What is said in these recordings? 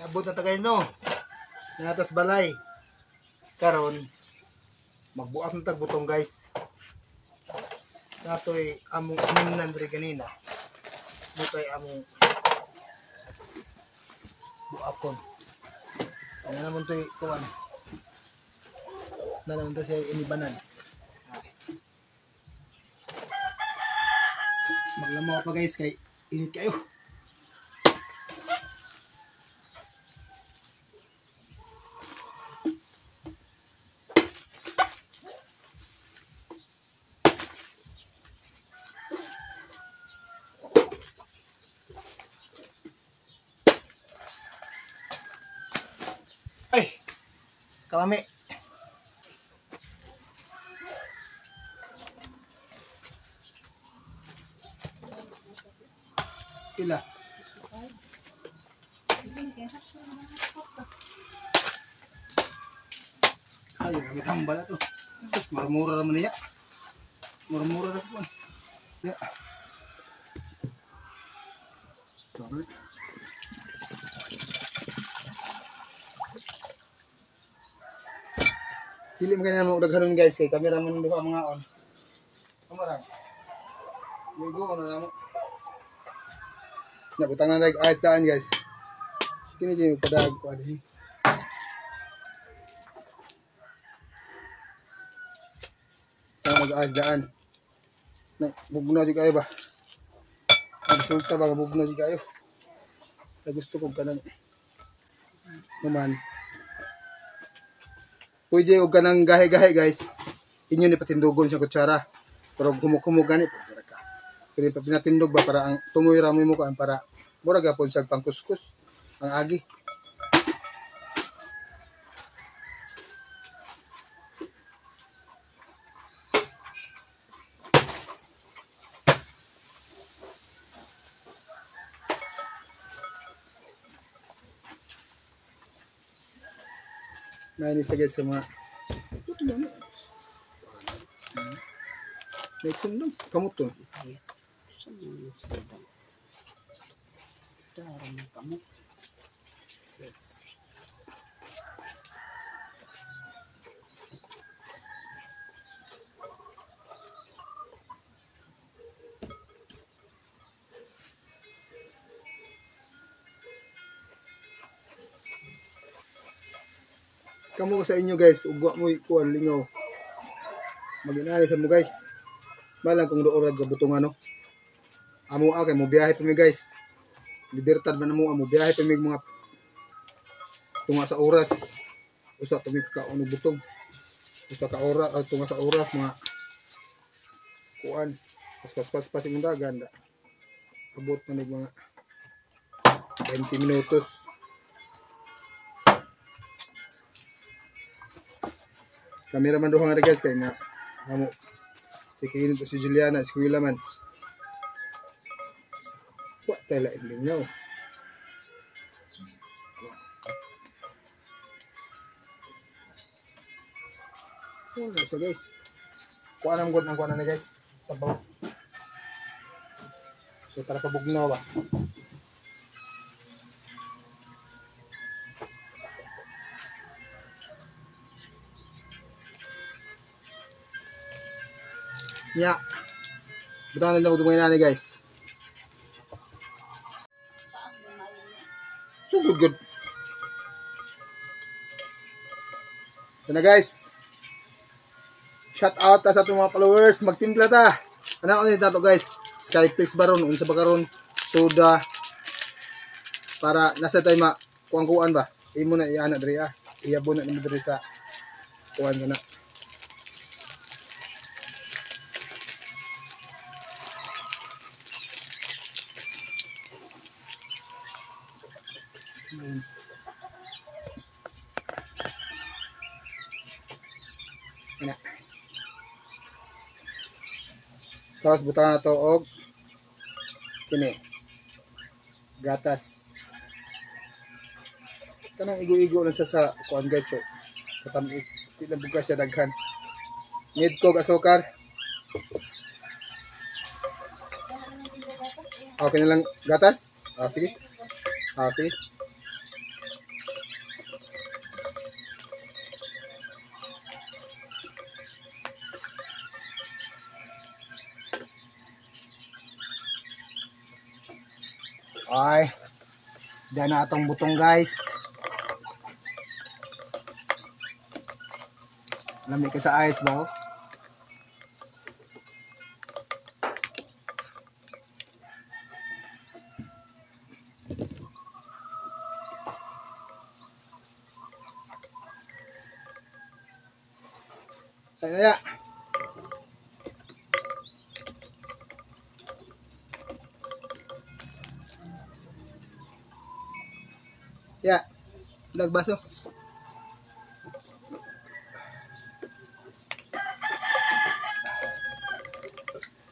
Abot na tagay no. Natas balay. Karon magbuak na tag butong guys. Natoy among aminan diri ganina. Mutoy among buakon. Ano naman to'y kuwan. Na naman to siya inibanan. Maglamaw pa guys kay init kayo. Ay, kalami. Pila? Sayang, kami tambal na to. Sus, mura-mura naman niya. Mura-mura na po. Ya. Sorry. Dili man kanya mo daghanon guys kay kamera man duha mga on. Kamera. Go ano na mo. Nabutangan like ayos daan guys. Kini jud padag ko adhi. Tama mag ayos daan. Na bugno jud kayo ba? Resulta ba bugno jud kayo? Sa gusto ko kanang human. Pwede og kanang gahe-gahe guys. Inyo ni patindugon sa kutsara. Pero humok-humok gani pwede ka. Pero pa pinatindog ba para ang tungoy ra mo imo kuan para mura gapon siya pangkuskus ang agi. Nainis siya guys sa mga may kundom, kamot to. Kamo sa inyo guys, ugwa mo kuan lingaw. Maginani sa mo guys. Malang kung doon ra butong ano. Amo kay mo biyahe pa mi guys. Libertad man mo amo biyahe pa mi mga tunga sa oras. Usa pa mi kaon og butong. Usa ka oras tunga sa oras mga kuan. Pas pas imong dagan da. Abot na nig mga 20 minutos. Kamera man duha nga guys kay mga amo si Kainin to si Juliana, si Kuya man. Wa tela lingaw. Wala siya guys. Kuha na god ang kuha na guys. Sabaw. So para pabugnaw ba. Nya. Butangan na ko mga nani guys. So good good. Ito na guys. Shout out ta sa atong mga followers. Magtimpla ta. Ano ni tato guys? Skyflix baron unsa ba karon? Soda. Para nasa tayo ma kuang-kuan ba? Imo na iana diri ah. Iyabon na nimo diri sa kuan kana. Ana. Tapos butang na to og kini. Gatas. Kanang igo-igo lang siya sa kuan guys kay katamis. Di na bugas siya daghan. Need ko asukar. Okay na lang gatas? Ah sige. Ah sige. Ay, diyan na atong butong, guys. Lami kay sa ice ba? Oh? Kaya ya, nagbaso.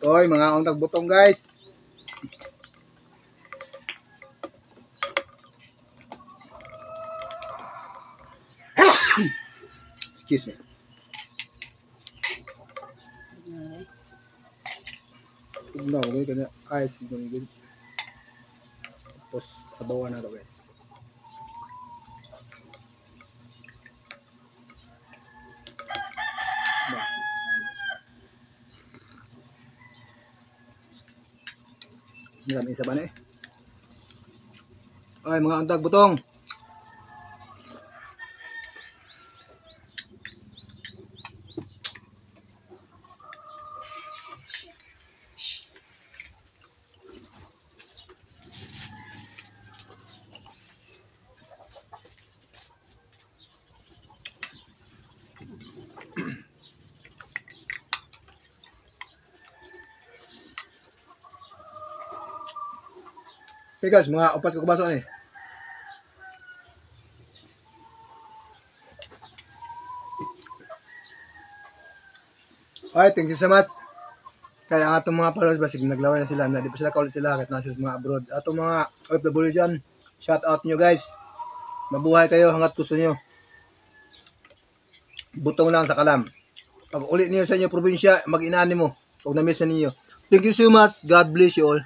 Oy, mga untag butong, guys. Excuse me. No, gani kanya ice gani gani. Tapos sabawan na to, guys. Ba. Marami isa ba na eh. Ay, mga antag butong. Hey guys, mga upat ko kabaso ni. Alright, thank you so much. Kaya ang atong mga followers, basig naglaway na sila, na di pa sila kaulit sila kahit nasa mga abroad. Atong mga OFW dyan, shout out nyo, guys. Mabuhay kayo hanggat gusto nyo. Butong lang sa kalam. Pag ulit niyo sa inyo probinsya, mag-inani mo. Kung na-miss na ninyo. Thank you so much. God bless you all.